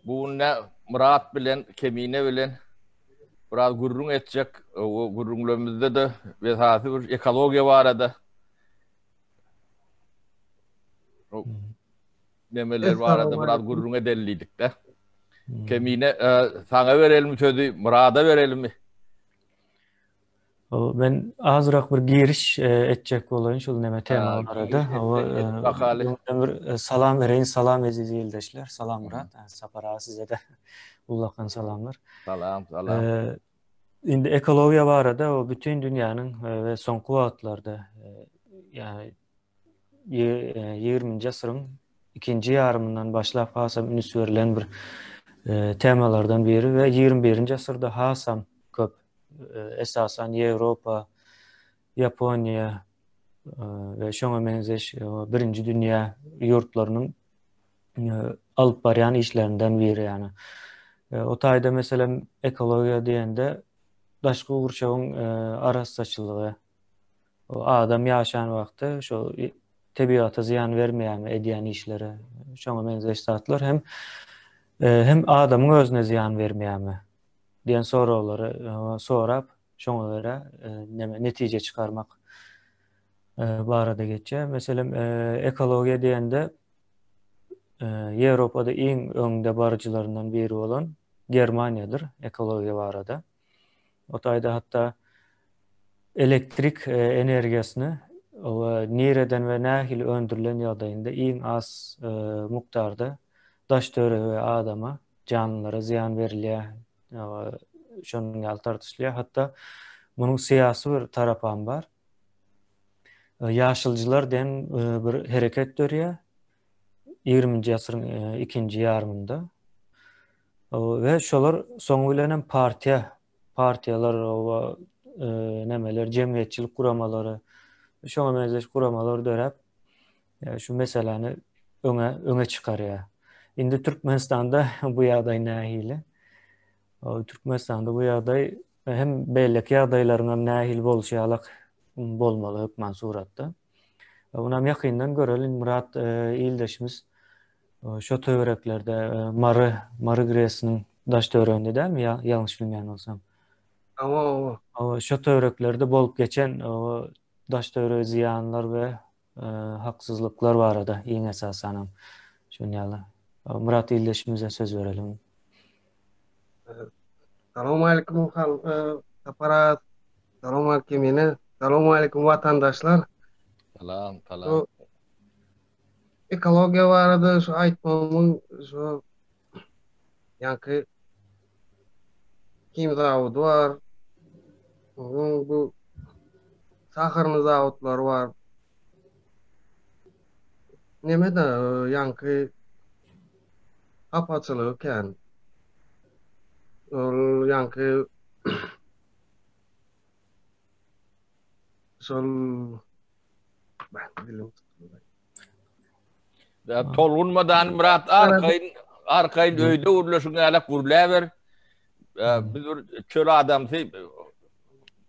Bu gün Myrat bilen Kemine bilen biraz gürrüň etjek. O gürrüňlerimizde-de esasy bir ekologiýa barada nemeler barada biraz gürrüň edeli diýdik-de. Kemine e, saňa berelim sözi, Myrada berelimi? Men azrak bir giriş e, etjek bolaýyn şul neme tema barada. Hawa, e, bir e, salam bereýin, salam eziz ildeşler. Salam Murat, Sapar aga size de ullakan salamlar. Salam, salam. Indi ekologiýa barada o bütün dünýäniň we soňky wagtlarda ýagny ýigriminji asyryň ikinji ýarymyndan başlap hasam üns berlen bir temalardan biri we 21-nji asyrda hasam köp esasan Ýewropa, Ýaponiýa we şoňa meňzeş birinji dünýä ýurtlarynyň alyp barýan işlerinden biri ýagny. O taýda meselem ekologiýa diýende daşky gurşawyň arassaçylygy, adam ýaşan wagty şo tebigata zyýan bermeýärmi edýän işleri, şoňa meňzeş zatlar hem hem adamyň özüne zyýan bermeýärmi diýen soraglary sorap, şoňa görä neme netije çykarmak barada geçýär. Meselem, ekologiýa diýende Ýewropada iň öňde baryjylaryndan biri bolan Germaniýadyr ekologiýa barada. O taýda hatda elektrik energiýasyny nireden we nähili öndürilen ýagdaýynda iň az mukdarda daş-töwerege we adama, janlylara zyýan berilýär. Şonuň ýaly tartyşylýar. Hatda munuň syýasy bir tarapam bar. Ýaşyljylar diýen bir hereket dörýär. 20-nji asyryň ikinji ýarymynda. We şolar soňy bilen hem partiýa, partiýalar, oba nemeler, jemgyýetçilik guramalary, şoňa meňzeş guramalar döräp, şu meseläni öňe öňe çykarýar. Indi Türkmenistanda bu ýagdaý nähili? Türkmenistanda bu ýagdaý hem beýleki ýagdaýlaryň hem nähili bolşy ýalak bolmaly hökman suratda. Onam ýakyndan göreli Myrat ildeşimiz şo töwereklerde Mary, Mary GRES-niň daş töwereginde dälmi ýalňyş bilmeýän bolsam. Hawa, hawa. Hawa, şo töwereklerde bolup geçen daş töwerege zyýanlar we haksyzlyklar barada iň esasanam şuny ýaly. Myrat ildeşimize söz bereliň. Salowmalikim Sapar aga. Salowmalikim ene. Salowmalikim watandaşlar. Salam, salam. Ekologiýa barada şu aýtmagymyň şu ýaňky him zawody bar. Onuň bu saharny zawodlary bar. Neme-de ýaňky hapaçylygy kän. Ol ýaňky şol Tolgunmadan Myrat arkaýyn arkaýyn öýde gürleşiň ýalak gürläber. Biz bir çöl adamsy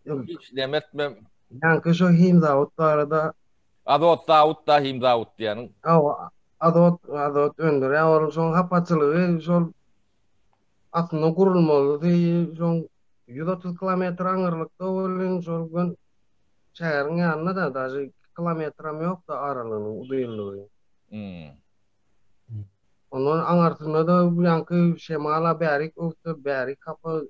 hiç neme etme. Ýaňky şo himzawut barada Azot zawut da himzawut diýýäniň. Hawa, azot azot öndürýär. Ol şoň hapaçylygy şol aslynda gurulmalysy şoň 130 kilometr aňyrlykda welin şol gün şäheriň ýanynda-da daže 2 kilometrem ýok-da aralygynyň uzynlygy. Hmm. Ondan aňyrsynda-da bu ýaňky şemala bärik öwse bärik hapa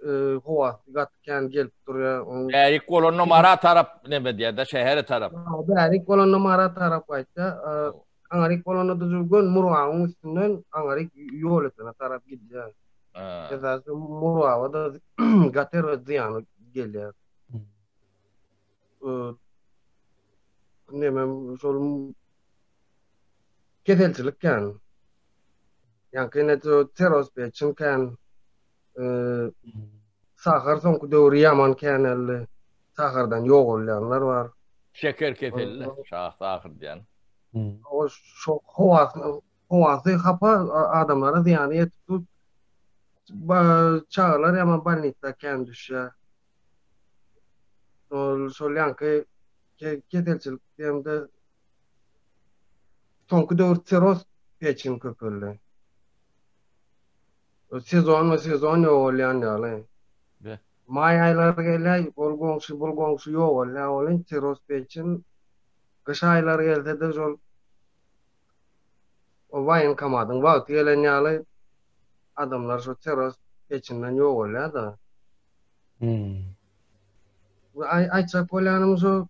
e, howasy gaty kän gelip durýar. Onuň Bärik bolanda Mara tarap neme diýýär-de, şähere tarap. Bärik bolanda Mara tarap gaýtýar. E, Aňaryk bolanda-da göni Murgabyň üstünden aňaryk Ýolötene tarap gidýär. Esasy Murgaba-da gaty erbet zyýany gelýär. Neme şol keselçilik kän. Ýaňky ine seroz peçin kän. Sahar soňky döwri ýaman käneldi. Sahardan ýogalýanlar bar. Şeker keselli, şah sahyr diýen. O şo howasy howasy hapa adamlara zyýany ýetip dur. Çagalar ýaman bolnitsa kän düşýär. Şol şol ýaňky keselçilik diýemde soňky döwür seroz peçin köpeldi. Sezonma sezon ýogalýan ýaly. Be. Maý aýlary gelýär, ol goňşy, bul goňşy ýogalýar welin teros peçin gyş aýlary gelse-de şol o waýenkomadyň wagty gelen ýaly adamlar şo teros peçinden ýogalýar-da. Hmm. Aý aýtjak bolýanym şo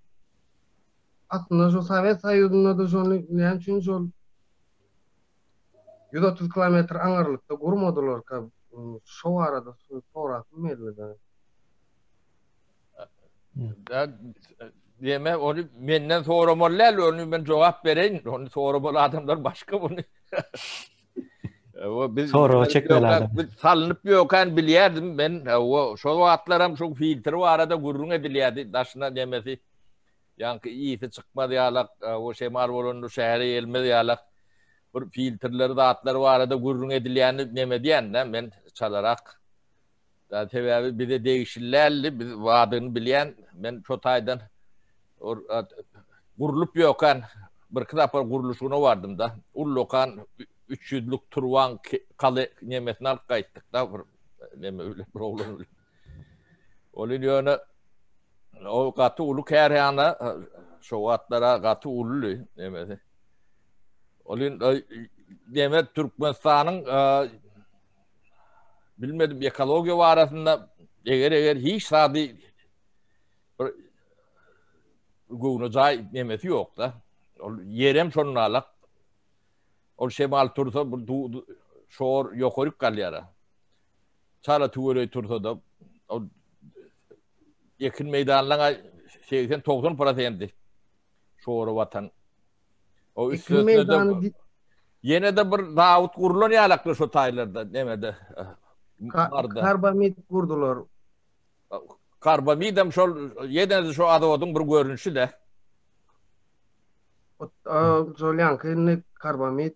aslynda şo Sowet Soýuzynda-da şony näme üçin şol 130 kilometr aňyrlykda gurmadylarka şo barada sorasym geldi-de. Diýme, ony menden soramaly däl, ony men jogap bereýin. Ony soramaly adamlar başga muny. O biz Soraga çekmeli adam. Biz salynyp ýökän bilýärdim men. O şol wagtlaram şu filtr barada gürrüň edilýärdi, daşyna nemesi. Ýaňky ysy çykmaz ýalak, o şemal bolanda şähere gelmez ýalak bir filtrleri zatlar barada gürrüň edilýäni neme diýende men çalarak. Da sebäbi bize degişli däldi, biz badyny bilýän, men şo taýdan gurlup ýöken birki sapar gurluşygyna bardym da. Ullakan 300-lük turbaň kaly nemesini alyp gaýtdyk da bir neme bilen bir oglan bilen. Ol ýöne o gaty uly kärhana şo wagtlara gaty uludy nemesi. Ol neme Türkmenistanyň bilmedim ekologiýa barasynda eger eger hiç zady bir göwne jaý nemesi ýok da. Ol ýerem şonalak. Ol şemal tursa bir şor ýokaryk galýar. Çala tüweleý tursa-da, ol ekin meýdanlaryň 80-90 prosenti şora batan. O Ekin meýdany ýene-de bir zawod gurlan ýalakly şo taýlarda, nemede. Marda. Karbamid gurdular. Karbamidem şol ýene-de şo azodyň bir görnüşi-de. Şol ýaňky indi karbamid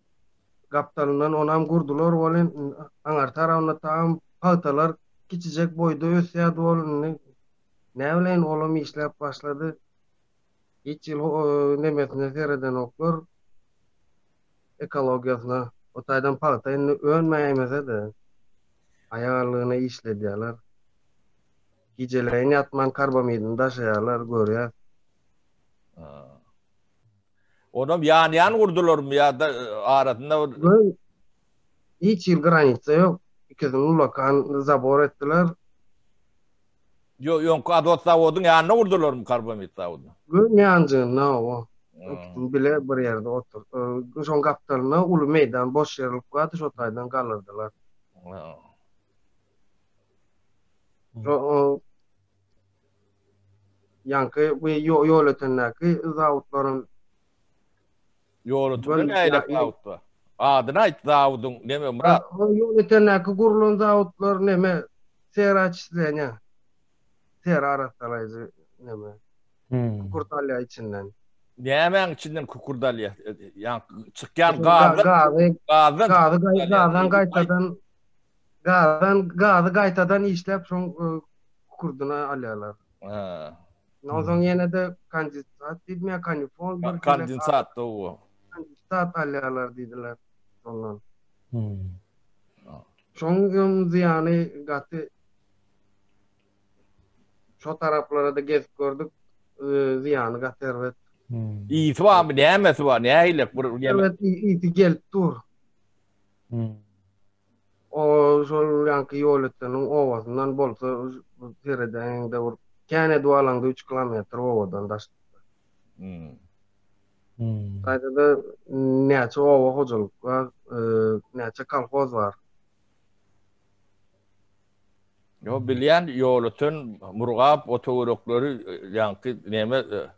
Gapdalyndan onam gurdular welin, aňar tarabynda tam pagtalar kiçijek boýda ösýärdi ol indi näbileýin olam işläp başlady. Hiç ýyl nemesine seredenoklar ekologiýasyna. O taýdan pagta indi önmäýmese-de aýagallygyna işledýärler. Gijeleýin ýatman karbamidini daşaýarlar görýäs. Onam ýan-ýan gurdularmy ýa-da arasynda bir Hiç hili granica ýok. Ikisini ullakan zabor etdiler. Ýo, öňki azot zawodyň ýanynda gurdularmy karbamid zawodyny? Göni ýanjygynda hawa. Ikisini bile bir ýerde otur. Şoň gapdalynda uly meýdan boş ýerlik bardy, şo taýdan galyrdylar. Şo Ýaňky bu Ýolötendäki zawodlaryň Ýolötende nähili zawod bar? Adyny aýt zawodyň neme Myrat? Ýolötendäki gurlan zawodlar neme sera çislenýär. Sera arassalaýjy neme. Kükürt alýar içinden. Nämäň içinden kükürt alýar? Ýaňky çykýan gazdan gazy gazdan gazdan gaýtadan gazdan gazy gaýtadan işläp şoň kükürdini alýarlar. Ha. Onsoň ýene-de kondensat diýdimi ýa kanifol bir kondensat dogry. Kondensat alýarlar diýdiler şondan. Hmm. Şoň hem zyýany gaty şo taraplara-da gezip gördük. Zyýany gaty erbet. Hmm. Ysy barmy, nämesi bar, nähili bir Erbet ysy gelip dur. Hmm. O şol ýaňky Ýolöteniň obasyndan bolsa seredäýeňde bir kän edip alaňda üç kilometr obadan daşlykda. Hmm. Hmm. Gaýtada näçe oba hojalyk bar, näçe kolhoz bar. Ýo bilýän Ýolöten, Murgap o töwerekleri ýaňky neme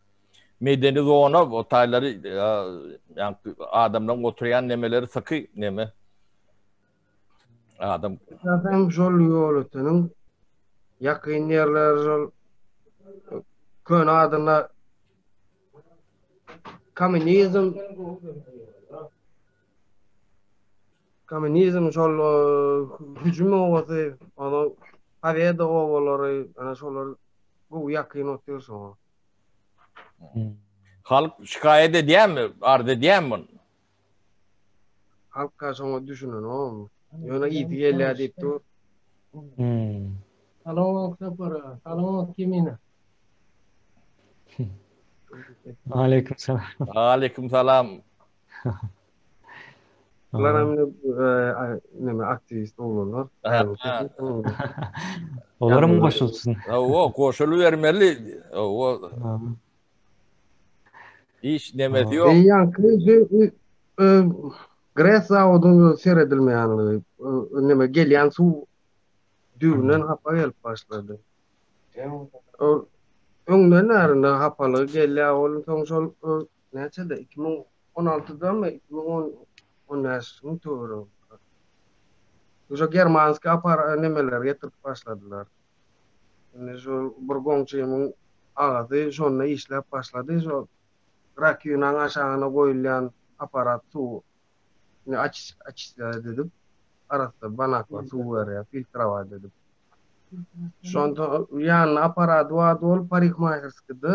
medeni zona o taýlary ýaňky adamlaryň oturýan nemeleri syky neme. Adam. Esasan şol Ýolöteniň ýakyn ýerleri şol köne adyna kommunizm Kommunizm şol hüjüm obasy, onuň Pobeda obalary, ana şolar gowy ýakyn otyr şoňa. Halk şikaýat edýärmi, arz edýärmi muny? Halk-a şoňa düşünenok. Ýöne ýiti gelýär diýip dur. Hmm. Salam Sapara, salam Kemine. Aleyküm salam. Aleyküm salam. Bular hem neme aktiwist oglanlar. Olar hem goşulsyn. Hawa, goşulybermeli. Hawa. Hiç nemesi ýok. Ýaňky Gres zawodyň seredilmeýänligi, neme gelýän suw düýbünden hapa gelip başlady. Öňden ärinde hapalygy gelýär, ol soň şol näçede 2016-damy, 2015-iň töweregi. Şo germanskiý apar nemeleri getirip başladylar. Indi şu bir goňşymyň agasy şonda işläp başlady. Şo rakwinaň aşagyna goýulýan aparat suw indi açistýat edip, arassa banakla suw berýär, filtrowat edip. Şonda ýanynda aparady bardy ol parikmaherskide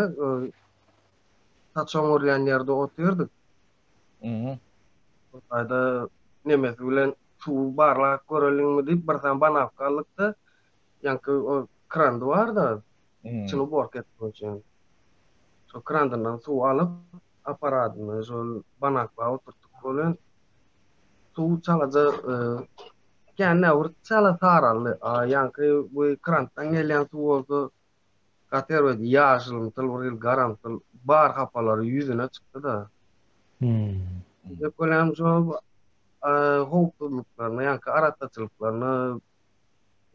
saç oňarýan ýerde otyrdyk. Mhm. Bu taýda nemesi bilen suwy barlap göreliňmi diýip bir sany banawka aldyk-da, ýaňky o krandy bar-da, içini uborka etmek üçin. Şo krandyndan suw alyp, apparadyny şol banawka oturtdyk welin, suw çalaja kän däl, bir çala saraldy. A ýaňky bu krantdan gelýän suw bolsa gaty erbet ýaşylymtyl, bir hili garamtyl, bar hapalary ýüzüne çykdy-da. Diýjek bolýanym şo howpsuzlyklaryna, ýaňky arassaçylyklaryna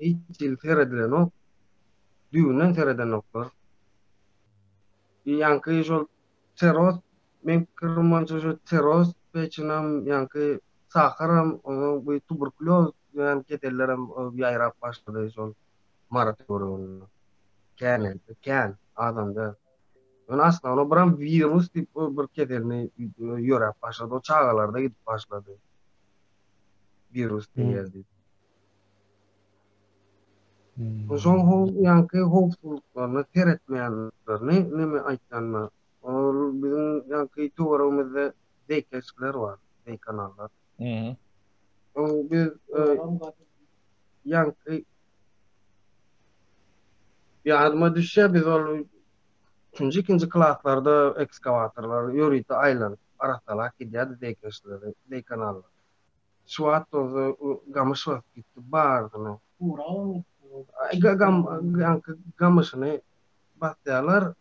hiç hili seredilenok. Düýbünden seredenoklar. Ýaňky şol seroz, meň pikirim boýunça şo seroz peçinem, ýaňky saharam, onsoň bu tuberkulýoz diýen kesellerem ýaýrap başlady şol Mary töwereginde. Kän, kän azam däl. Ýöne aslynda biram wirus diýip bir keselini ýöräp başlady. O çagalarda gidip başlady. Wirus diýýär diýip. Şoň ýaňky howpsuzlyklaryna seretmeýänlerini neme aýtýanma. Ol biziň ýaňky töweregimizde zeýkeşler bar, zeýkanallar. Oň biz ýaňky ýadyma düşýär biz ol üçünji, ikinji klaslarda ekskawatorlar ýörite aýlanyp arassalap gidýärdi zeýkeşleri, zeýkanallary. Şu wagt bolsa gamyş basyp gitdi barysyny. Ýaňky gamyşyny basýarlar,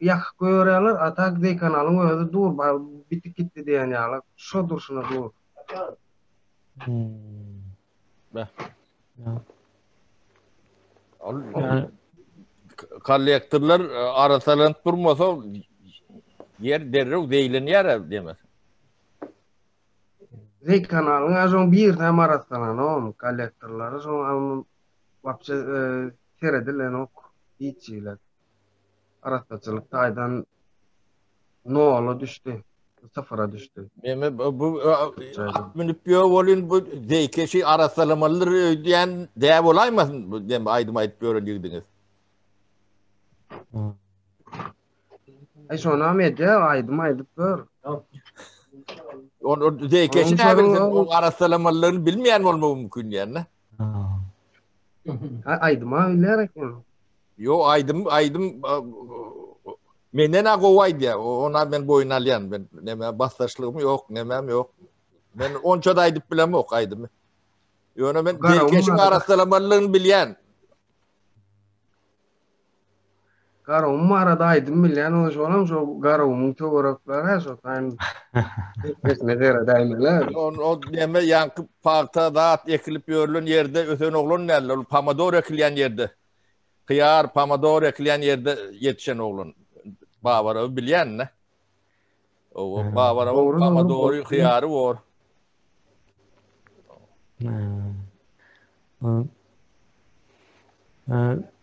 ýakyp goýberýärler, a tak zeýkanalyň özi dur, bitip gitdi diýen ýaly, şo durşuna dur. Beh. Ol kollektorlar e, arassalanyp durmasa ýer derrew zeýlenýär diýmek. Zeý kanalyň ažoň birisi hem arassalanok, kollektorlary şoň wapşe e, seredilenok hiç ýere. Arassaçylyk taýdan nola düşdi. Sıfıra düşdi. Meme bu at münüp ýör bolyn bu zeýkeşi arassalamalydyr öýdýän dä bolaýmasyn bu dem aýdym aýdyp ýören ýigidiňiz. Ay şonam edýär, aýdym aýdyp ýör. On zeýkeşi näbilsin, o arassalamalydygyny bilmeýän bolmagy mümkin diýende. Ha aýdyma bilýär eken. Ýo aýdym aýdym menden a gowy aýdýar. Ona men boýun alýan. Men näme basdaşlygym ýok, nämem ýok. Men onça da aýdyp bilemok aýdymy. Ýöne men zeýkeşiň arassalamalydygyny bilýän. Garagum barada aýdym bilýän ol şolam şo Garagumuň töwerekleri şo taýyn resme seredäýmeli. On o näme ýaňky pagta zat ekilip ýörlen ýerde ösen oglan däl, ol pomidor ekilýän ýerde. Hyýar, pomidor ekilýän ýerde ýetişen oglan. Babarawy bilýän-de. O Babarawyň pomidory, hyýary bor.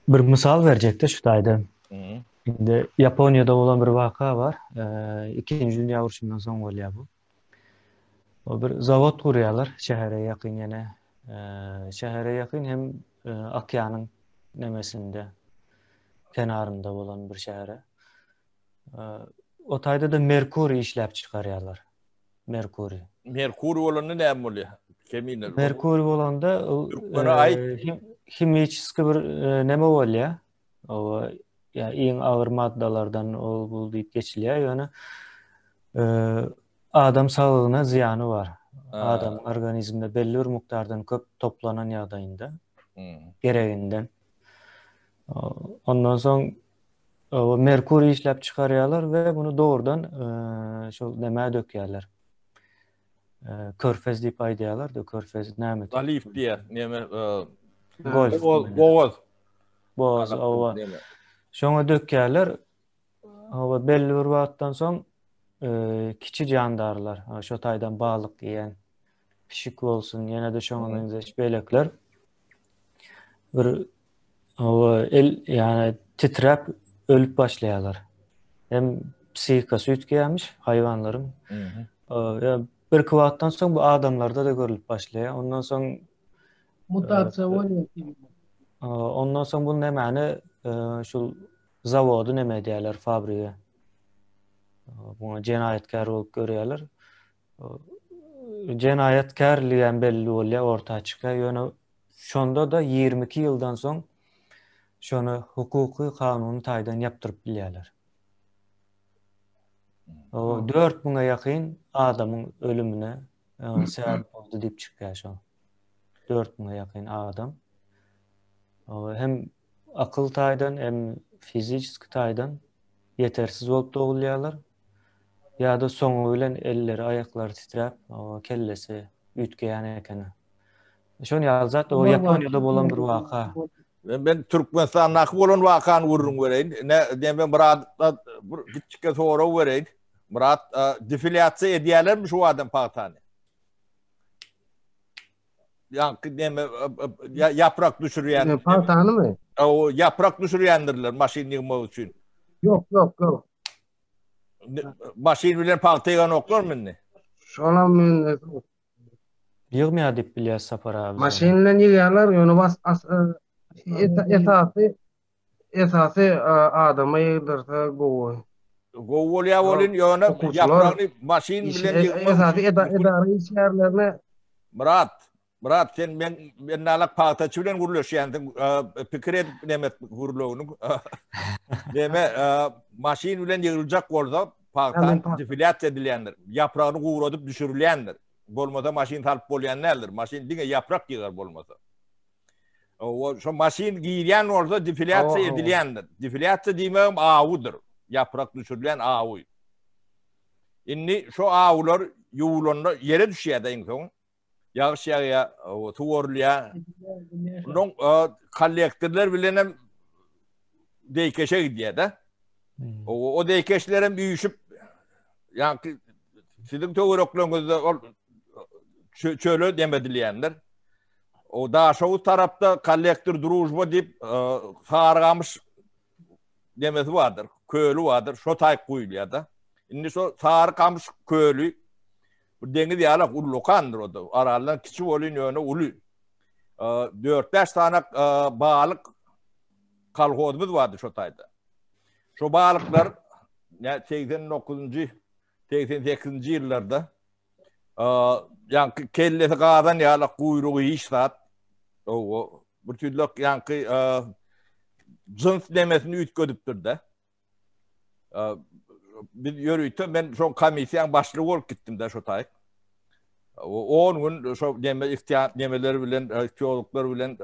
Bir mysal berjekde şu taýda. Indi Ýaponiýada bolan bir waka bar. Ikinji dünýä urşundan soň bolýar bu. O bir zawod gurýarlar şähere ýakyn ýene. Şähere ýakyn hem okeanyň nemesinde kenarynda bolan bir şähere. O taýda-da merkuriý işläp çykarýarlar. Merkuriý. Merkuriý bolanda näme bolýar? Kemine. Merkuriý bolanda Türkmene aýt. Himiçeski bir neme bolýar. O ýa iň agyr maddalardan ol bu diýip geçilýär, ýöne adam saglygyna zyýany bar. Adamyň organizminde belli bir mukdardan köp toplanan ýagdaýynda gereginden. Ondan soň merkuriý işläp çykarýarlar we muny dogrudan şol nämä dökýärler. Körfez diýip aýdýarlar, da körfez näme? Zaliw diýýär, näme? Golf. Bogaz. Bogaz, owa. Şoňa dökýärler. Owa belli bir wagtdan soň kiçi jandarlar, şo taýdan balyk iýen pişik bolsun, ýene-de şoňa meňzeş beýlekler bir owa el ýa titräp ölüp başlaýarlar. Hem psihikasy üýtgeýärmiş haýwanlaryň. Ýa birki wagtdan soň bu adamlarda-da görülip başlaýar. Ondan soň mutasiýa bolýar. Ondan soň bu nämäni şu zawody näme edýärler, fabrige. Muňa jenaýatkär bolup görýärler. Jenaýatkärligem belli bolýar, orta çykýar. Ýöne şonda-da 22 ýyldan soň şony hukuky, kanuny taýdan ýapdyryp bilýärler. O 4000-e ýakyn adamyň ölümine sebäp boldy diýip çykýar şo. 4000-e ýakyn adam. Hem akyl taýdan, hem fiziçki taýdan ýetersiz bolup dogulýarlar. Ýa-da soňy bilen elleri, aýaklary titräp, kellesi üýtgeýän ekeni. Şon ýaly zat, o Ýaponiýada bolan bir waka. Men, men Türkmenistandaky bolan wakany gürrüň bereýin. Ne, neme Myrat bir kiçijik sorag bereýin. Myrat, defilýasiýa edýärlermi şu adam pagtany? Ýaňky neme ýaprak düşürýän. Pagtanymy? O ýaprak düşürýändirler maşyn ýygmak üçin. Ýok, ýok, ýok. Maşyn bilen pagta ýyganoklarmy indi? Şonam men Ýygmaýar diýip bilýär Sapar abi. Maşyn bilen ýygýarlar, ýöne bas esasy esasy adama ýygdyrsa gowy. Gowy bolýar welin, ýöne ýapragyny maşyn bilen ýygmak. Esasy edara işgärlerine Myrat, Myrat sen men men nalak pagtaçy bilen gürleşýänsiň, pikir edip neme gürlegini. Neme maşyn bilen ýygyljak bolsa pagta defilýasiýa edilýändir. Ýapragyny guradyp düşürilýändir. Bolmasa maşyn salyp bolýan däldir. Maşyn diňe ýaprak ýygar bolmasa. O şo maşyn girýän bolsa defilýasiýa edilýändir. Defilýasiýa diýmegem awudyr. Ýaprak düşürilýän awy. Indi şo awular ýuwulanda ýere düşýär-de iň soň. Ýagyş ýagýar, suwarylýar. Ondan kollektorlar bilen hem deýkeşe gidýär-de. O, o deýkeşler hem üýşüp, ýa-ki siziň töwerekleriňizde ol çöle dem edilýändir. O Daşoguz tarapda kollektor Družba diýip, Sarygamyş demesi bardyr, köli bardyr, şo taýyk guýulýar-da. Indi şo Sarygamyş köli bu deňiz ýalak ullakandyr o da. Araldan kiçi bolýan ýöne uly. 4-5 sany balyk kolhozymyz bardy şo taýda. Şo balyklar 89-njy, 88-nji ýyllarda ýaňky kellesi gazan ýalak guýrugy hiç zat. O bir tüýlek ýaňky jyns nemesini üýtgedipdir-de. Biz ýörite men şo komissiýanyň başlygy bolup gitdim-de şo taýyk. 10 gün şo neme ihtiýat nemeler bilen, ihtiýologlar bilen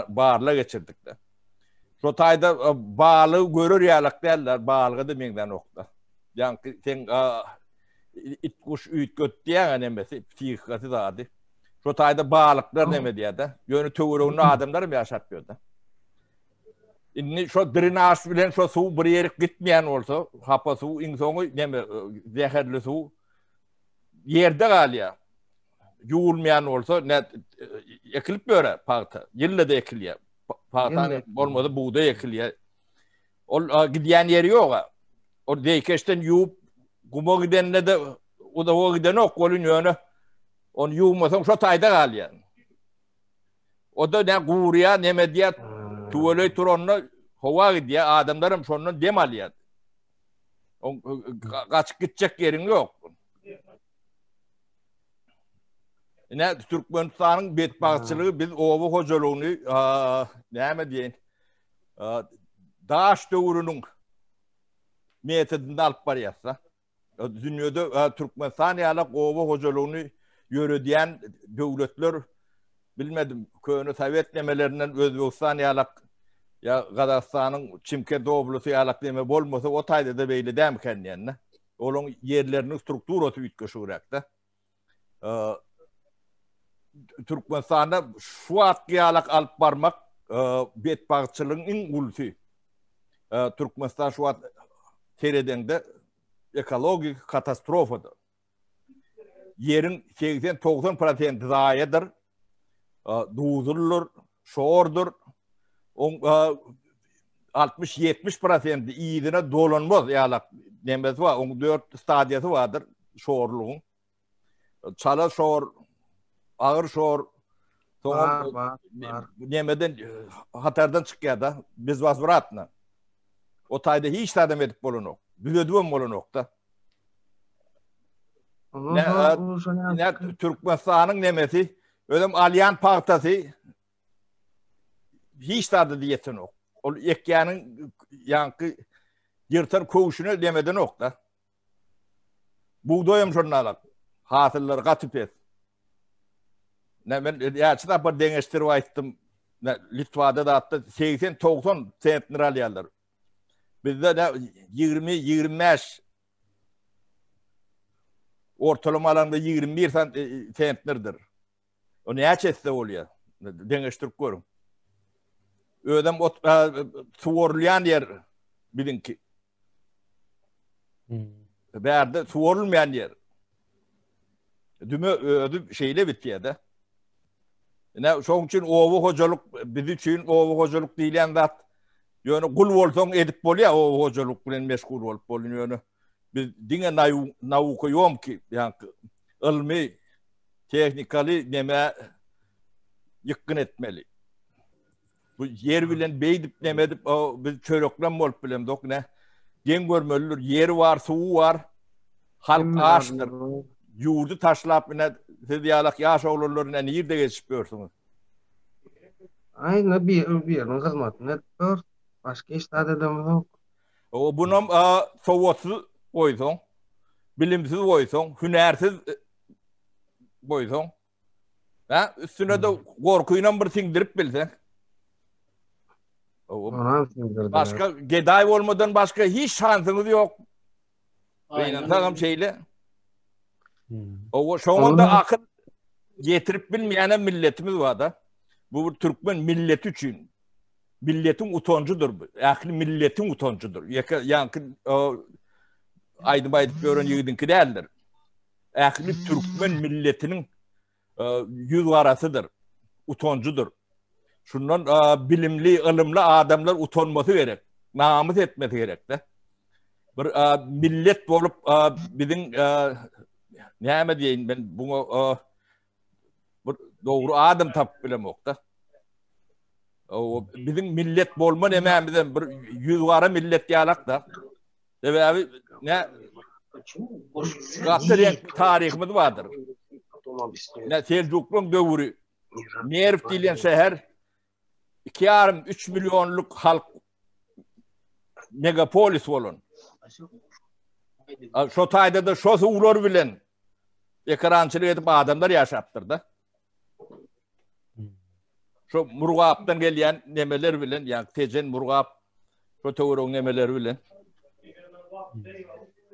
barlag geçirdik-de. Şo taýda balygy görer ýalak däldir, balyga-da meňzänokda. Ýaňky sen it guş üýtget diýýän nemesi, psihikasy zady. Şo taýda balyklar neme diýýär-de. Ýöne töwereginde adamlar hem ýaşap ýör-de. Indi şo drenaž bilen şo suw bir ýerik gitmeýän bolsa, hapa suw iň soňy neme zäherli suw ýerde galýar. Ýuwulmaýan bolsa ne ekilip ýöre pagta. Ýylda-da ekilýär. Pagta bolmasa bugdaý ekilýär. Ol gidýän ýeri ýok. Ol zeýkeşden ýuwup guma gidende-de uzaga gidenok welin ýöne ony ýuwmasaň şo taýda galýar. O-da ne gurýar, neme edýär, tüweleý turanda howa gidýär, adamlar hem şondan dem alýar. Gaçyp gitjek ýeriň ýok. Ine Türkmenistanyň betbagtçylygy biz oba hojalygyny näme diýeýin daş döwrüniň metodynda alyp barýarys. Dünýede Türkmenistan ýaly oba hojalygyny ýöredýän döwletler bilmedim köne sowet nemelerinden Özbegistan ýaly ýa Gazagystanyň Çimkent oblasy ýaly neme bolmasa o taýda-da beýle dämikä diýende. Olaryň ýerleriniň strukturasy üýtgeşigräk-de. Türkmenistanda şu wagtky ýalak alyp barmak betbagtçylygyň iň ulusy. Türkmenistan şu wagt seredeňde ekologik katastrofada. Ýeriň 80-90 prosenti zaýadyr, duzludyr, şordur. Oň 60-70 prosenti yzyna dolanmaz ýalak nemesi bar, oň 4 stadiýasy bardyr şorlugyň. Çala şor, agyr şor, soňam nemeden hatardan çykýar-da, bezwozwratno. O taýda hiç zadam edip bolanok. Düzedibem bolanok-da. Ne, Türkmenistanyň nemesi, özem alýan pagtasy hiç zada diýetenok. Ol ekýäniň ýaňky ýyrtan köwşüne demedenok-da. Bugdaýam şonda alak. Hasyllary gaty pes. Ne men ýaçy tapar deňeşdirip aýtdym. Litwada zatda 80-90 sentner alýarlar. Bizde de 20-25 ortalama alanda 21 e, sentnerdir. O näçe etse bolýar? Deňeşdirip görüň. Özem ot suwarylýan ýer biziňki. Hmm. Bärde suwarylmaýan ýer. Düme özi şeýle bitýär-de. Ine şoň üçin oba hojalyk biz üçin oba hojalyk diýilýän zat ýöne gul bolsaň edip bolýar oba hojalyk bilen meşgul bolup bolun ýöne biz diňe nauka ýomki ýa ylmy tehnikaly neme ýykgyn etmeli. Bu ýer bilen beýdip neme edip biz çöreklem bolup bilemzok ne. Geň görmelidir. Ýeri bar, suwy bar. Halk açdyr. Ýurdy taşlap ine siz ýalak ýaş oglanlar ine nirde geçip ýörsüňiz? Aý, ne bir biriniň hyzmatyny edip ýör. Başga hiç zat edemizok. O bunam sowatsyz goýsaň, bilimsiz goýsaň, hünärsiz goýsaň, ha, üstüne-de gorkynam bir siňdirip bilseň. Başga gedaý bolmadan başga hiç şansyňyz ýok. Gynansagam şeýle. Owa şoňa da akyl ýetirip bilmeýän milletimiz bar-da. Bu bir türkmen milleti üçin milletiň utanjydyr bu. Ähli milletiň utanjydyr. Ýeke ýaňky aýdym aýdyp ýören ýigidiňki däldir. Ähli türkmen milletiniň ýüz garasydyr, utanjydyr. Şundan bilimli, ylymly adamlar utanmasy gerek, namys etmesi gerek-de. Bir millet bolup biziň näme diýeýin men buňa bir dogry adam tapyp bilemok-da. O biziň millet bolma nemämizem bir ýüz gara millet ýalak-da. Sebäbi ne gaty reňkli taryhymyz bardyr. Ne Seljuklyň döwri Merw diýlen şäher 2,5-3 millionlyk halk megapolis bolan. Şo taýda-da şo suwlar bilen ekerançylyk edip adamlar ýaşapdyr-da. Şu Murgapdan gelýän nemeler bilen, ýa Tejen Murgap şu töweregiň nemeleri bilen.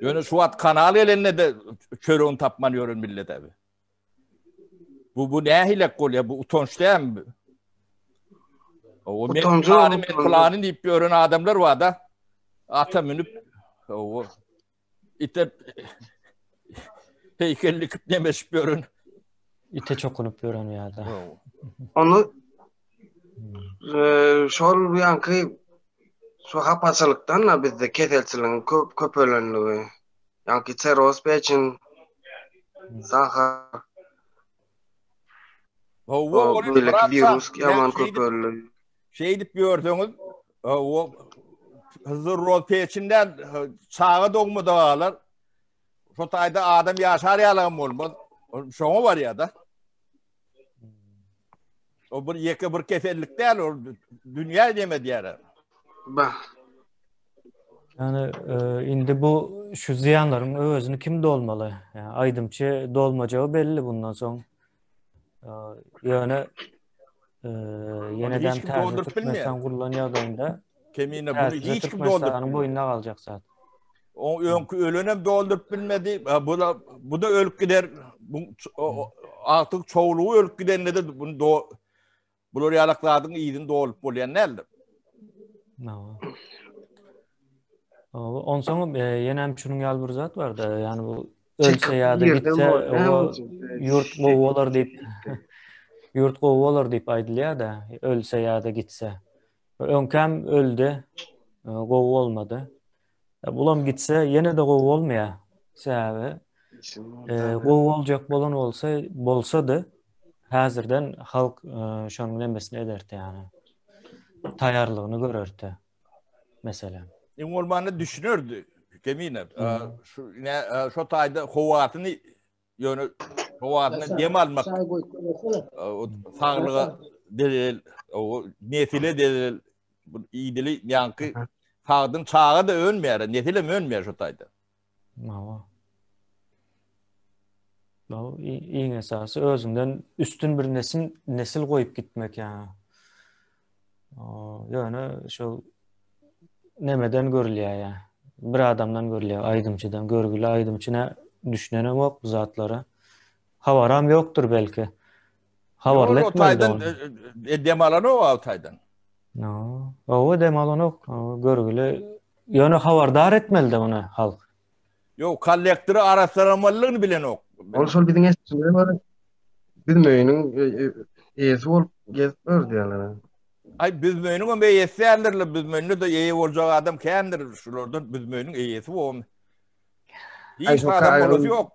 Ýöne şu wagt kanal gelende de çöregini tapman ýören millet abi. Bu bu nähilek bolýar? Bu utanç dälmi? O men plany, men plany diýip ýören adamlar bar da. Ata münüp o ite heýkel dikip nemeşip ýören. Ite çokunyp ýören ýa-da. Onu şol ýanky şu hapaçylykdan da bizde keselçiligiň köp köpelenligi. Ýanky seroz peçin, sahar. Hawa, ol beýleki wirus ýaman köpeldi. Şeýdip ýörseňiz, o Hızır peçinden çaga dogmada galar. Şo taýda adam ýaşar ýalagam bolmaz. Şoňa barýar-da. O bir ýeke bir kesellik däl, ol dünýä neme diýýär. Bah. Ýani e, indi bu şu zyýanlaryň öwezini kim dolmaly? Ýa aýdymçy dolmajagy belli bundan soň. E, ýöne e, ýeneden täze Türkmenistan gurlan ýagdaýynda Kemine bunu hiç kim dolduryp bilmez. boýnuna galjak zat. O öňki ölenem dolduryp bilmedi. Bu da bu da ölüp gider. Bu agtyk çowlugy ölüp gidende de bunu do bular ýalak zadyň yzyny dolup bolýan däldir. No. Onsoň e, ýene hem şunuň ýaly bir zat bar-da, ýani bu ölse ýa-da gitse, o ýurt gowy bolar diýip ýurt gowy bolar diýip aýdylýar-da, ölse ýa-da gitse. Öňkäm öldi, e, gowy bolmady. E, bulam gitse ýene-de gowy bolmaýar. Sebäbi e, gowy boljak bolan bolsa, bolsady, häzirden halk şonuň nemesini ederdi ýani. Taýýarlygyny görerdi. Meselem. Iň bolmanda düşünerdi. Kemine. Şu şu taýda howasyny Ýöne howasyna dem almak saglyga delil, o nesile delil, bu idili ýaňky sagdyn çaga da önmeýär, nesilem önmeýär şu taýda. Hawa. Bu iň esasy özüňden üstün bir nesil nesil goýup gitmek ýa. Ýöne şu nemeden görülýär ýa. Bir adamdan görülýär, aýdymçydan. Görgüli aýdymçy nä düşünenem ýok bu zatlara. Habaram ýokdur belki. Habarly etmeli ony. E, dem alanok o taýdan. No, owa dem alanok. Görgüli ýöne habardar etmeli de ony halk. Ýok, kollektory arassalamalydygyny bilenok. Ol şol biziň eşitişimize görä Büzmeýiniň e, e, eýesi bolup gezip ýör diýýärler. Aý Büzmeýiniň hem eýesi däldirler. Büzmeýinde-de eýe boljak adam kändir. Şulardan Büzmeýiniň eýesi bom. Hiç adam bolasy ýok.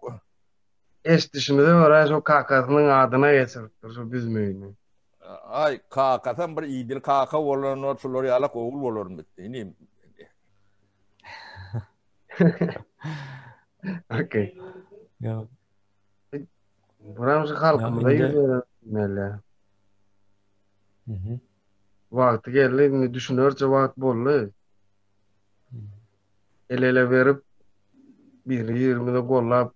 Eşidişimize görä şo kakasynyň adyna geçiripdir şo Büzmeýini. Aý kakasam bir idil kaka bolanlar şular ýalak ogul bolarmy? Inim. Okey. Ýok. Buram şu halkymyza ýüz bermeli. Mhm. Wagty geldi, indi düşünerçe wagt boldy. El ele berip biri-birimizi gollap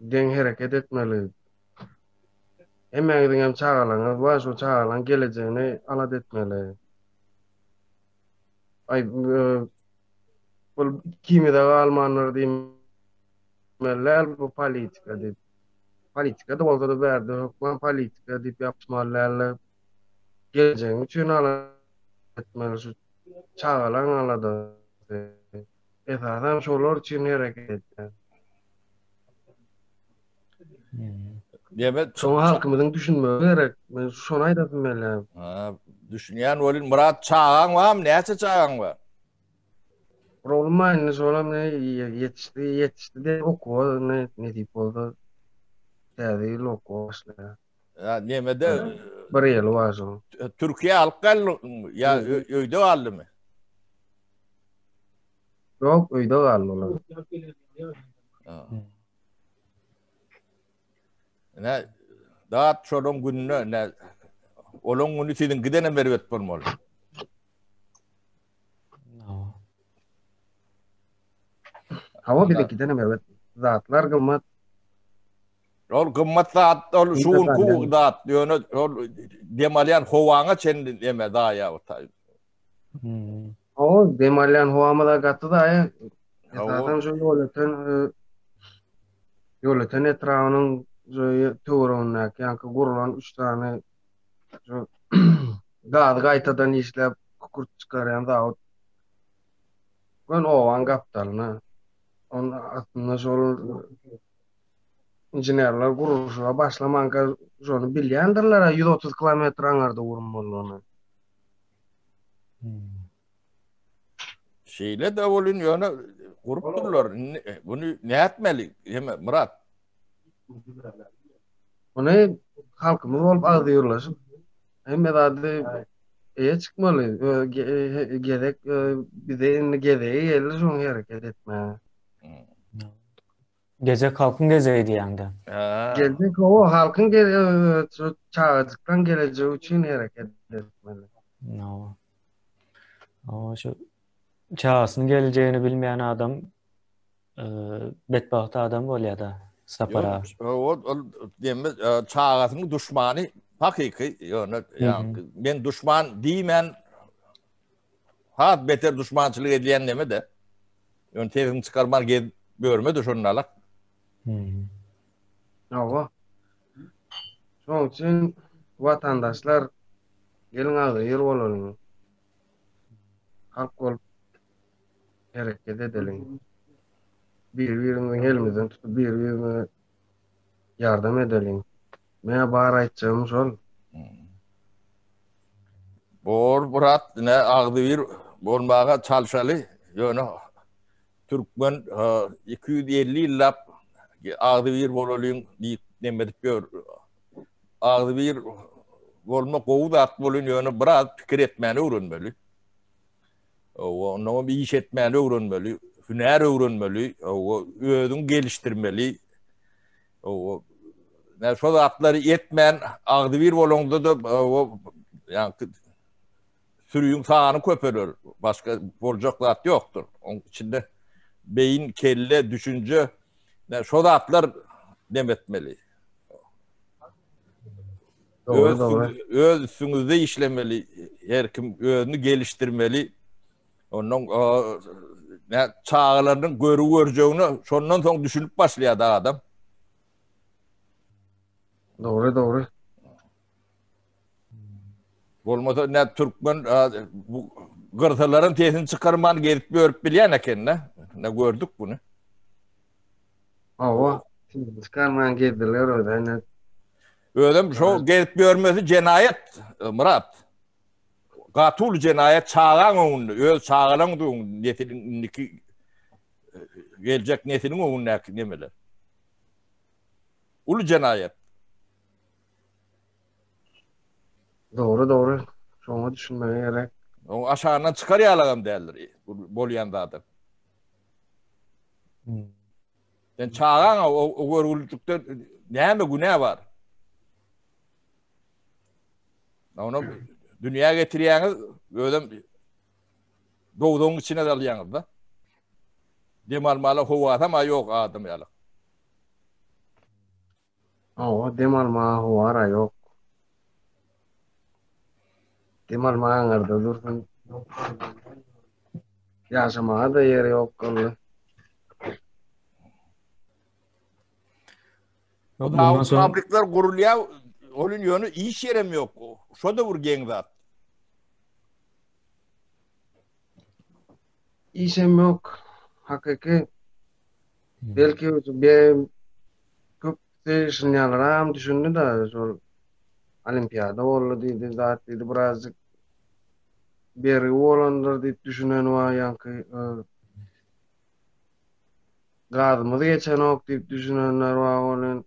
deň hereket etmeli. Hemmäňiziň hem çagalaryňyz bar, şu çagalaryň gelejegini alada etmeli. Aý, bul ikimize galmandyr diýmeli däl bu politika diýip. Politika-da bolsa-da bärde hökman politika diýip ýapyşmaly däl-de. Gelejegiň üçin alada etmeli şu çagalaň aladasy. Esasan şolar üçin hereket etýän. Demek, Şoňa halkymyzyň düşünmegi gerek. Men şony aýdasym gelýär. Ha, düşünýän welin Myrat çagaň barmy? Näçe çagaň bar? Bir oglum bar indi şolam ne ýetişdi, ýetişdi de okuwa ne nesip bolsa täze ýyl okuwa başlaýar. Ýa nemede bir ýyly bar şoň. Türkiýä alyp geldi ýa öýde galdymy? Ýok, öýde galdy olar. Ne dat şonuň gününe ne olaň günü siziň gidenem erbet bolmaly. Hawa biziň gidenem erbet. Zatlar gymmat. Ol gymmat zat, ol şu günki zat, ýöne ol dem alýan howaňa çenli eme zaýa o taý. Hmm. Hawa, dem alýan howamyz gaty zaýa. Esasan şu Ýolöten Ýolöten etrabynyň şu töweregindäki ýaňky gurlan üç sany şu gazy gaýtadan işläp kükürt çykarýan zawod gön obaň gapdalyna. On aslynda şol inženerler gurluşyga başlamanka şony bilýändirler, 130 kilometr aňarda gurmalydygyny. Şeýle de bolun ýöne gurupdyrlar. Indi e, bunu nätmeli? Heme Murat. Muny halkymyz bolup agzybirleşip hemme zady eýe çykmaly. E, gezek e, bize indi gezegi geldi şoň hereket etmäge. Gezek halkyň gezegi diýýäňdä. Geljek hawa halkyň çagajyklaň gelejegi üçin hereket etmeli. Hawa. Hawa şu çagasynyň gelejegini bilmeýän adam betbagt adam bolýar-da Sapar aga. Ol ol demi çagasynyň duşmany hakyky ýöne men duşman diýmän has beter duşmançylyk edýän neme-de. Ýöne sesini çykarman gezip ýörme-de şonda alak. Hmm. Hawa. Şonuň üçin watandaşlar geliň agzybir bolalyň. Halk bolup hereket edeliň. Bir-birimiziň elimizden tutup bir-birimize ýardam edeliň. Meň bar aýtjagym şol. Bor brat ine agzybir bolmaga çalşaly ýöne türkmen 250 ýyllap agzybir bolalyň diýip neme edip ýör. Agzybir bolmak gowy zat bolun ýöne biraz pikir etmäni öwrenmeli. Ondan iş etmäni öwrenmeli, hünär öwrenmeli, özüňi gelişdirmeli. O ne şo zatlary etmän agzybir bolaňda-da o ýa sürüň sany köpeler. Başga boljak zat ýokdur. Oň içinde beýin, kelle, düşünje ne şo zatlar dem etmeli. Dogry, dogry. Öz üstüňizde işlemeli. Her kim özüni gelişdirmeli. Ondan ne çagalarynyň görü görjegine şondan soň düşünip başlaýar da adam. Dogry, dogry. Bolmasa ne türkmen bu gyrsalaryň sesini çykarman gezip ýörüp bilýän eken ne? Ne gördük bunu. Hawa, sesini çykarman gezdiler özä. Özem şo gezip ýörmesi jenaýat, Myrat. Gaty uly jenaýat çagaň öňünde, öz çagalaň öňünde, nesiliň indiki e, geljek nesiliň öňündäki nemeler. Uly jenaýat. Dogry, dogry. Şoňa düşünmegi gerek. Oň aşagyndan çykar ýalagam däldir bolýan zady. Hmm. Sen çagaňa o, o görgülilikde näme günä bar? Onu dünýä getirýäňiz, özem dowzagyň içine salýaňyz da. Dem almaly howasam a ýok adam ýaly. Hawa, dem almaga howa-ra ýok. Dem almaga aňyrda dursun. Ýaşamaga-da ýer ýok onda. Bundan soň fabrikler gurulýar, onuň ýöne iş ýerem ýok. Şo da bir geň zat. Işem ýok. Hakyky. Belki be köp düşünýänler düşündi da şol olimpiada boldy diýdi, zat diýdi, birazjyk bergi bolandyr diýip düşünen bar ýaňky Gazymyz geçenok diýip düşünenler bar welin,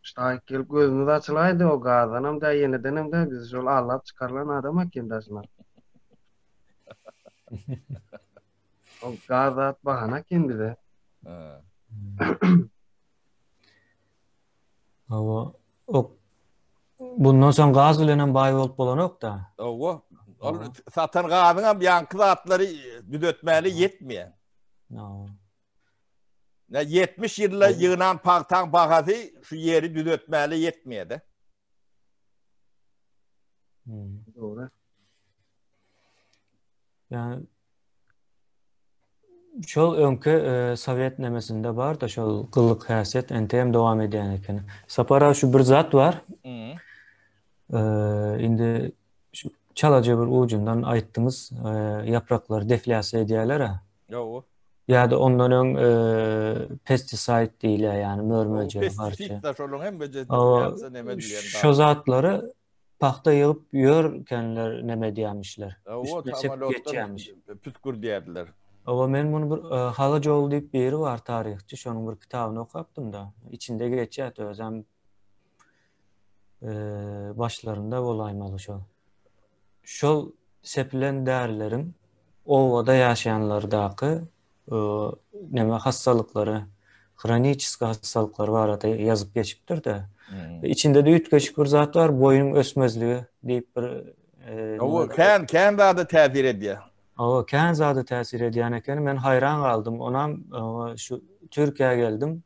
ştaýk gelip gözümiz açylaýdy o gazdanam dä ýenedenem dä bizi şol allap çykarylan adam eken daşyna. O gaz zat bahana eken bize. Hawa, ok. Bundan soň gaz bilen hem baý bolup bolanok-da. Hawa. Ol satan gazyň hem ýaňky zatlary düzetmäli ýetmeýär. Hawa. Ne 70 ýylda ýygnan pagtaň bahasy şu ýeri düzetmäli ýetmeýär-de. Hmm. Dogry. Ýani Şol öňki e, sowet nemesinde bar da şol gylyk häsiýet entegem dowam edýän eken. Sapar aga şu bir zat bar. Hmm. E, indi şu çalaja bir ujundan aýtdyňyz, e, ýapraklary deflýasiýa edýärler-ä. Ýow. Ýa-da ondan öň e, pesticide diýilýär, ýagny mör-möjege garşy. Pestisid da şolaryň hem deflýasiýa neme diýen. Şo zatlary Pagta ýygyp ýörkenler neme edýämişler. Owo, samolýotdan püskürdýärdiler. Owo, men muny bir e, Halajoğlu diýip biri bar taryhçy, şonuň bir kitabyny okapdym-da. Içinde geçýär özem e, başlarynda bolaýmaly şol. Şol sepilen därileriň obada ýaşaýanlardaky e, neme hassalyklary. hroniçeski hassalyklar barada ýazyp geçipdir-de. Içinde-de üýtgeşik bir zat bar, boýuň ösmezligi diýip bir Hawa, kän kän zada täsir edýär. Hawa, kän zada täsir edýän ekeni. Men haýran galdym. Onam şu Türkiýä geldim.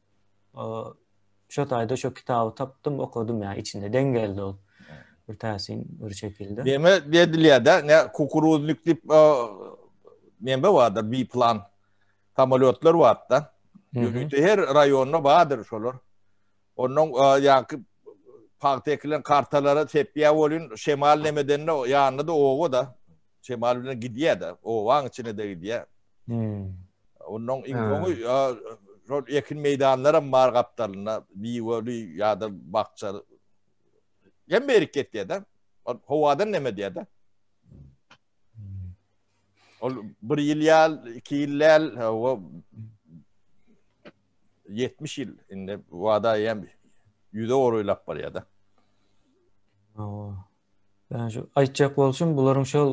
Şo taýda şo kitaby tapdym, okadym ýa içinde deň geldi ol. Bir täsin bir şekilde. Neme edilýär-de, ne kukuruznik diýip neme bardyr, biplan samolýotlar bar-da. Ýörite her raýonda bardyr şolar. Ondan ýaňky pagta ekilen kartalara sepýär welin, şemal nemedende ýanynda-da oba-da. Şemal bilen gidýär-de, obaň içine-de gidýär. Ondan iň soňy şol ekin meýdanlaram bar gapdalynda, miweli ýa-da bakja. Hem berik getýär-de. Ol howadan neme diýär-de. Ol bir ýyl ýal, iki ýyl däl, o 70 ýyl indi wada hem ýüze goraýlap barýar-da. Hawa. Yani şu aýtjak bolşum bularyň şol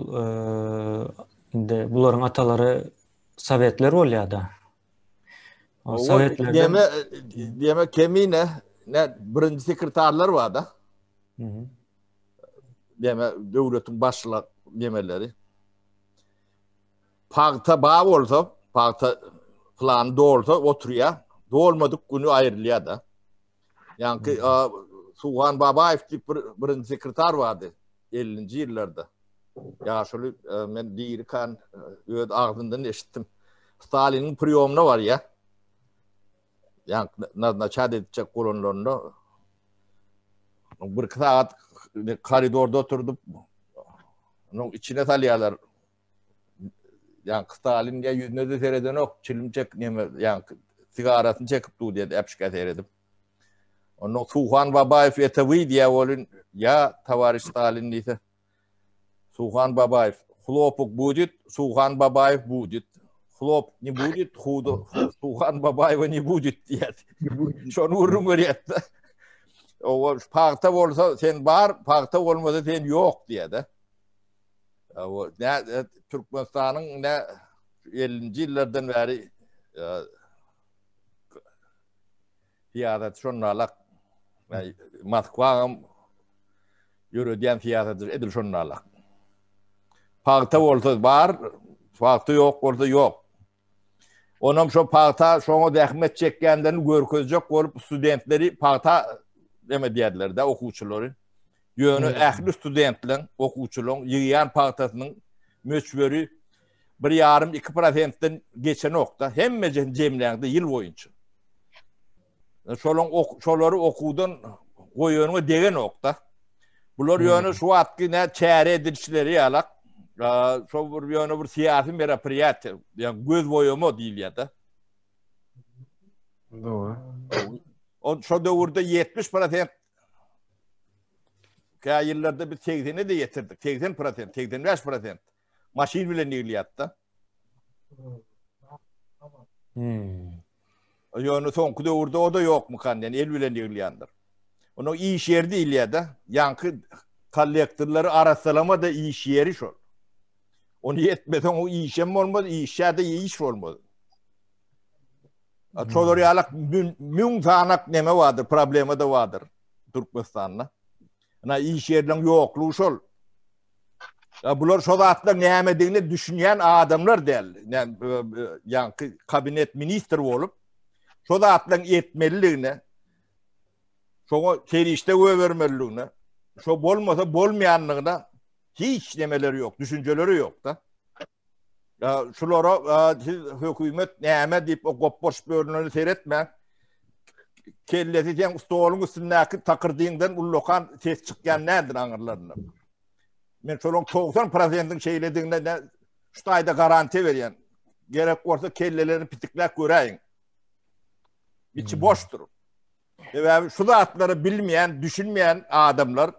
indi bularyň atalary sowetler bolýar-da. Sowetlerden Diýme, diýme kemine ne birinji sekretarlar bar-da. Mhm. Diýme döwletiň başlyk nemeleri. Pagta ba bolsa, pagta plany dolsa oturýar. Dolmadyk güni aýrylýar-da. Ýaňky Suhan Babaýew diýip bir birinji sekretar bardy 50-nji ýyllarda. Ýaşuly men dirikan öz agzyndan eşitdim. Staliniň priýomyna barýar. Ýaňky naznaçat etjek bolanlarynda bir iki sagat koridorda oturdyp onuň içine salýarlar. Ýaňky Stalin diýä ýüzüne-de seredenok, çilim çek neme ýaňky sigarasyny çekip dur diýdi äpişgä seredip. Ondan Suhan Babaýew это вы diýä bolun, ýa towariş Stalin diýse. Suhan Babaýew hlopok будет, Suhan Babaýew будет. Hlop ne будет, hudo Suhan Babaýewa ne будет diýýär. Şony gürrüň berýär-de. O pagta bolsa sen bar, pagta bolmasa sen ýok diýýär-de. O ne Türkmenistanyň ne 50-nji ýyllardan bäri syýasat şonalak. Moskwa ýöredýän syýasaty edil şonalak. Pagta bolsa bar, pagta ýok bolsa ýok. Onam şo pagta şoňa zähmet çekýänlerini görkezjek bolup studentleri pagta neme diýerler-de okuwçylary. Ýöne ähli studentleň, okuwçylaryň ýygýan pagtasynyň möçberi bir ýarym iki prosentden geçenok-da, hemmejesini jemläňde ýyl boýunça. Şolaň şolary okuwdan goýanyňa degenok-da. Bular ýöne şu wagtky nä çäre edilişleri ýalak, şo bir ýöne bir syýasy meropriýatiýa, ýa göz boýama diýilýär-de. Dogry. O şo döwürde 70% kä ýyllarda biz 80-e de ýetirdik. 80%, 85% maşyn bilen ýygylýardy-da. Hmm. Ýöne soňky döwürde o-da ýokmukan diýen, el bilen ýygylýandyr. Onuň iş ýeri diýilýär-de, ýaňky kollektorlary arassalama-da iş ýeri şol. Ony etmeseň o işem bolmaz, işçä-de iş bolmaz. Şolar ýalak müň sanak neme bardyr, problema-da bardyr Türkmenistanda. Ina iş ýeriniň ýoklugy şol. Ya bular şo zatlaryň nämedigine düşünýän adamlar däl. Ýaňky kabinet ministr bolup şo zatlaryň etmeliligine, şoňa serişde goýbermeliligine, şo bolmasa bolmaýanlygyna hiç nemeleri ýok, düşünjeleri ýok-da. Ya şulara siz hökümet näme diýip o gopbaş bölüneni seretmäň. Kellesi sen stoluň üstündäki takyrdyňdan ullakan ses çykýan däldir aňyrlarynda. Men şolaryň 90 prosentiň şeýledigine ne şu taýda garantiýa berýän. Gerek bolsa kellelerini pitikläp göräýiň. Içi hmm. boşdur. Sebäbi şu zatlary bilmeýän, düşünmeýän adamlar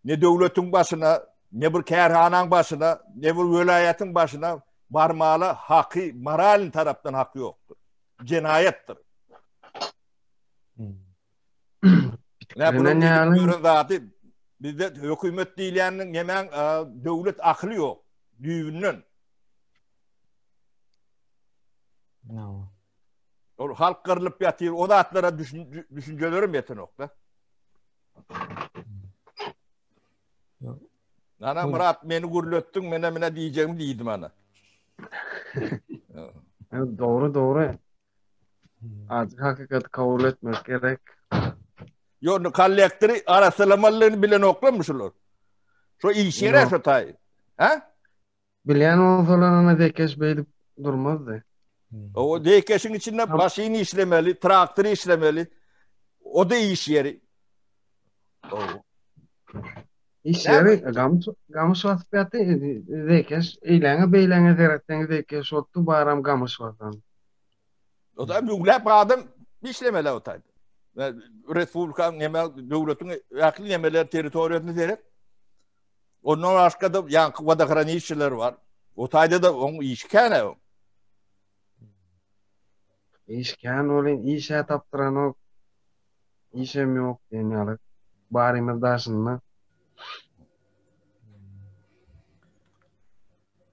ne döwletiň başyna, ne bir kärhanaň başyna, ne bir welaýatyň başyna barmaly haky, moralny tarapdan haky ýokdur. Jenaýatdyr. Ne bunu gören zady bizde hökümet diýilýäniň nemäň döwlet akyly ýok düýbünden. No. Ol halk gyrlyp ýatyr, o zatlara düşünjelerem ýetenok-da. Ana Myrat meni gürletdiň, mene mene diýjegimi diýdim ana. Dogry, dogry. Ajy hakykaty kabul etmek gerek. Ýok, kollektory arassalamalydygyny bilenoklarmy şular? Şo iş ýeri şo taý. Ha? Bilýän bolsalar ana zekeş beýdip durmazdy. O zekeşiň içinde maşyn işlemeli, traktor işlemeli. O da iş ýeri. Iş ýeri gamyş gamyş basyp ýatdy. Zekeş eýläňe beýläňe seretseň zekeş otdy baram gamyş basan. O da müňläp adam işlemeli o taýda. Respublikanyň neme döwletiň ähli nemeler territoriýasyny seret. Ondan başga-da ýaňky wodohranişçiler bar. O taýda-da oň işi kän-ä oň. Iş kän welin iş-ä tapdyranok. Işem ýok diýen ýaly. Barymyz daşynda.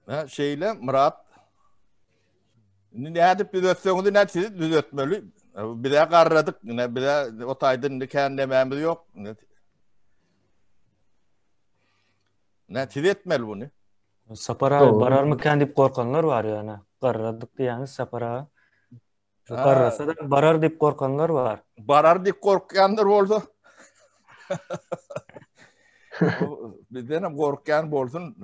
Hä, şeýle Myrat. Indi nädip düzetseňiz ine siz düzetmeli. Bize garradyk, ine bize o taýda indi kän nemämiz ýok. Ne siz etmeli bunu. Sapar aga bararmykan diýip gorkanlar bar ýöne. Garradyk diýýäňiz Sapar aga. Şu garrasa da barar diýip gorkanlar bar. Barar diýip gorkýanlar bolsa. Bizden hem gorkýan bolsun.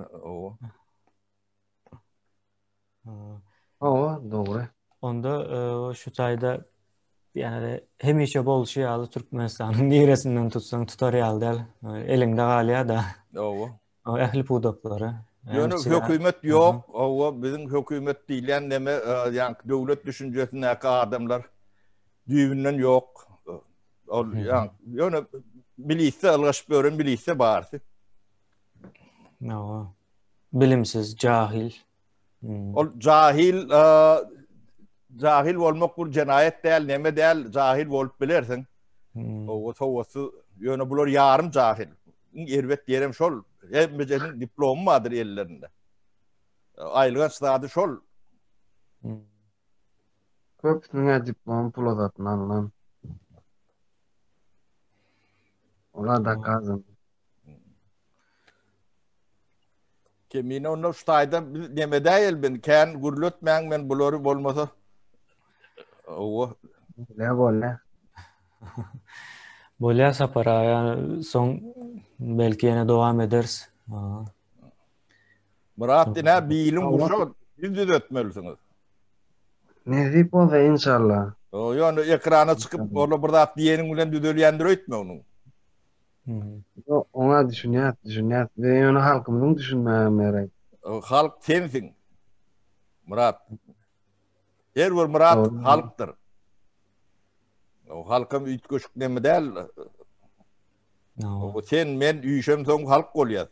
Hawa, dogry. Onda e, şu taýda ýani hemişe bolşy ýaly Türkmenistanyň niresinden tutsaň tutar ýaly däl. Eliňde galýar-da. Hawa. Ähli pudaklary. Ýöne hökümet ýok. Hawa, biziň hökümet diýilýän neme, e, ýaňky döwlet düşünjesindäki adamlar düýbünden ýok. Ol ýaňky ýöne milisiýa ylgaşyp ýören milisiýa barysy. Hawa. Bilimsiz, jahil. Hmm. Ol jahil jahil bolmak bir jenaýat däl, neme däl, jahil bolup bilersiň. Hmm. O sowatsyz, ýöne bular ýarym jahil. Iň erbet ýerem şol. Hemmejenin diplomy bardyr ellerinde. Aýylganç zady şol. Hmm. Köpüsiniň diplom pula satyn alnan. Olar dokazan. Kemine onda şu taýda biz neme däl ben kän gürletmäň men bulary bolmasa. Owa. Ne bolýa? Bolýa Sapar aga, soň belki ýene dowam ederis. Myrat ine biliň guşa siz düzetmelisiňiz. Nesip bolsa inşallah. O ýöne ekrana çykyp orla bir zat diýeniň bilen düzelýändir öýtme onuň. Ýok, oňa düşünýäs, düşünýäs. Bize ýöne halkymyzyň düşünmegem gerek. Halk sensiň. Myrat. Her bir Myrat halkdyr. O halkam üýtgeşik neme däl. O sen men üýşem soň halk bolýas.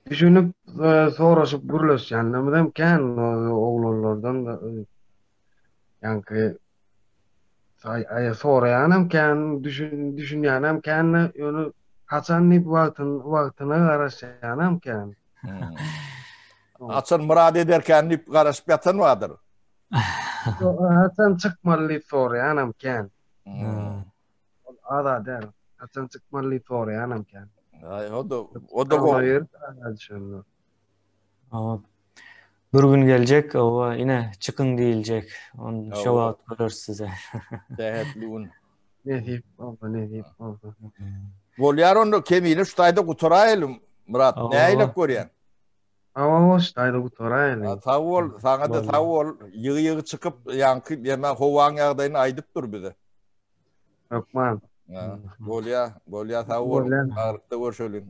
Düşünip, e, soraşyp gürleşýänlerimiz kän oglanlardan ýaňky Aý soraýanam kän, düşün düşünýänem kän, ýöne haçan diýip wagtyn wagtyna garaşýanam kän. Haçan murad ederkän diýip garaşyp ýatan bardyr. Haçan çykmaly diýip soraýanam kän. Ol az-a däl. Haçan çykmaly diýip soraýanam kän. Aý o-da o-da gowy. Hawa. Bir gün geljek, owa, ine, çykyň diýiljek. On şo wagt göreris size. Sähetli gün. Nesip bolsa, nesip bolsa. Bolýar onda Kemine şu taýda gutaraýaly Myrat, nähilek görýäň? Hawa, şu taýda gutaraýaly. Sag bol, saňa-da sag bol. Ýygy-ýygy çykyp, ýaňky ýeme howaň ýagdaýyny aýdyp dur bize. Hökman. Bolýar, bolýar, sag bol. Saglykda görşeliň.